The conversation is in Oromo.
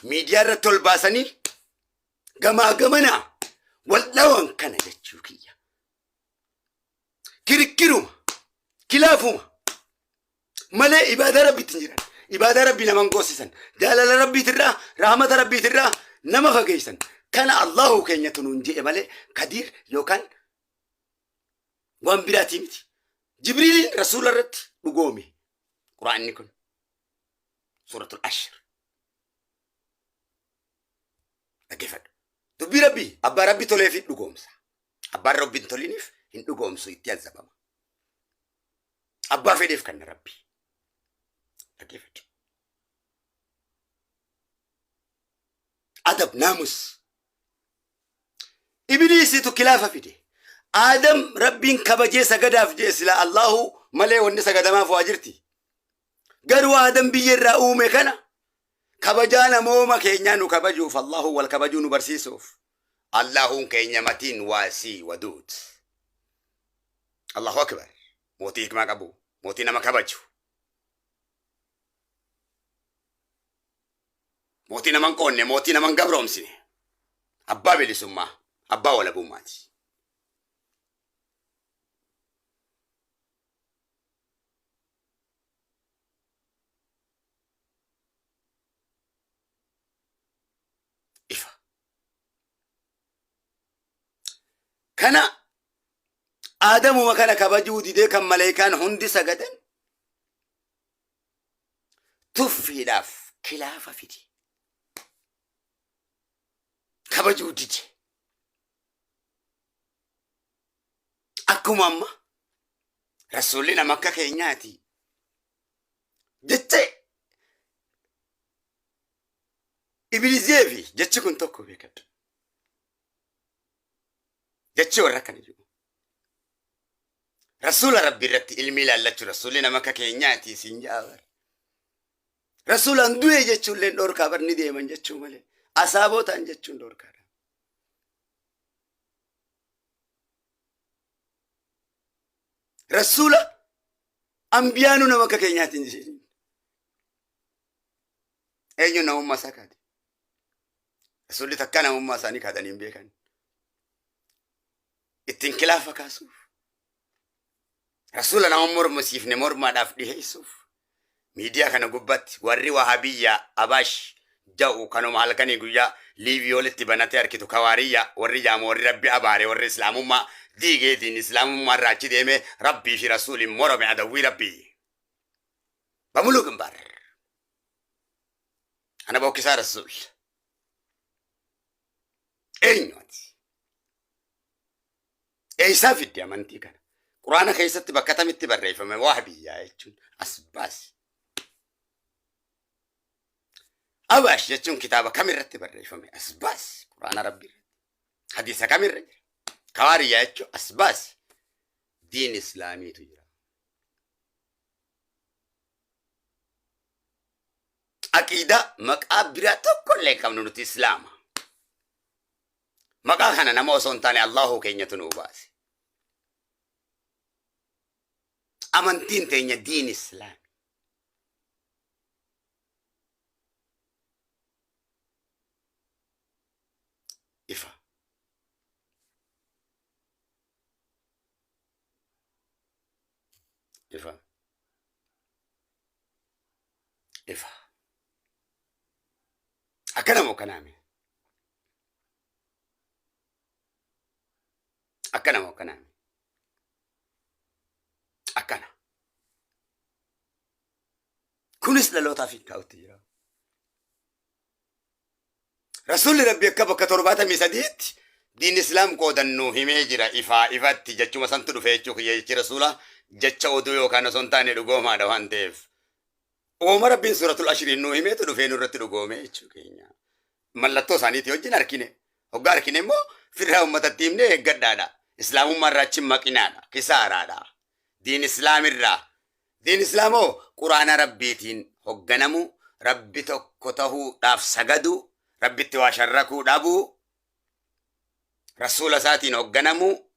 Miidiyaa irratti ol baasanii gamaa gamanaa wal dhawan kana jechuu kiyya. Kirikkiruma, kilaafuma malee ibaadaa rabbitti hin jiran. Ibaadaa rabbii nama hin goosisan. Jaalala rabbiitirraa, rahmata rabbiitirraa nama fageessan. Kana Allahu keenyatu nuun je'e malee kadiir yookaan waan biraatii miti. Jibriiliin rasuula irratti dhugoome. Quraanni kun suuratul Ashr. Dhaggeeffadhu. Dubbii rabbii abbaa rabbi toleefi dhugoomsa. Abbaan rabbi hin toliniif hin dhugoomsu itti azabama. Abbaa fedheef kanna rabbi. Dhaggeeffadhu. Adab naamus. Ibiliisitu kilaafa fide. Aadam rabbiin kabajee sagadaaf jee sila Allahu malee wanni sagadamaaf waa jirti. Garuu Aadam biyya irraa uume kana kabajaa namooma keenyaa nu kabajuuf Allahu wal kabajuu nu barsiisuuf Allahuun keenya matiin waasii waduud. Allahu akbar. Mootii hikmaa qabu, mootii nama kabaju. Mootii nama hin qoonne, mootii nama hin gabroomsine. Abbaa bilisummaa, abbaa walabummaati. Ifa. Kana Aadamuma kana kabajuu didee kan maleekaan hundi sagadan tuffiidhaaf kilaafa fide. Kabajuu dide. Akkuma amma rasuulli nama akka keenyaati jecha ibilizee fi jechi kun tokko beekadhu. Jechi warra akkana jedhu. Rasuula Rabbi irratti ilmii ilaallachuu rasuulli nama akka keenyaati siin ja'a bar. Rasuulaan du'e jechuullee dhorkaa bar ni deeman jechuu malee. Asaaboo ta'an jechuun dhorkaadha. Rasuula ambiyaanuu nama akka keenyaati hin jedhin. Eenyu namummaa isaa kaate? Rasuulli takkaa namummaa isaanii kaatanii hin beekan. Ittiin kilaafa kaasuuf. Rasuula nama mormisiifne mormaadhaaf dhiheessuuf. Miidiyaa kana gubbaatti warri wahabiyyaa abaash ja'u kanuma halkanii guyyaa liivii walitti banatee arkitu kawaariyyaa warri jaamu warri rabbi abaare warri islaamummaa diigee diin islaamummaa irraa achi deemee rabbii fi rasuuliin morome adawwii rabbii. Bamuluu gimbaar. Ana bokkisaa rasuul. Eenyu ati? Eessaa fidde amantii kana? Quraana keessatti bakka tamitti barreeffame wahabiyyaa jechuun as baasi. Abaash jechuun kitaaba kamirratti barreeffame as baasi. Quraana rabbii irratti. Hadiisa kamirra jira? Kawaariyyaa jechuun as baasi. Diin islaamiitu jira. Aqiidaa maqaa biraa tokko illee hin qabnu nuti islaama. Maqaa kana nama osoo hin taane Allahu keenyatu nuu baase. Amantiin teenya diin islaami. Ifa. Ifa. Ifa. Akkana moo kanaami? Akkana moo kanaami? Akkana. Kunis dhalootaaf hin kaa'utti jira. Rasuulli Rabbi akka bakka 73tti diin islaam qoodan nuu himee jira ifaa ifatti jechuma santu dhufe jechuu kiyya jechi rasuula jecha oduu yookaan osoo hin taane dhugoomaadha waan ta'eef. Ooma Rabbiin suuratul ashriin nuu himeetu dhufee nurratti dhugoome jechuu keenya. Mallattoo isaaniitii wajjin argine. Hoggaa argine immoo firraa uummatatti himnee eeggadhaadha. Islaamummaa irraa achi hin maqinaadha. Kisaaraadha. Diin islaamirraa Diin Islaamoo Qur'aana Rabbiitiin hogganamuu, Rabbi tokko tahuudhaaf sagaduu, Rabbitti waa sharrakuu dhabuu, Rasuula isaatiin hogganamuu,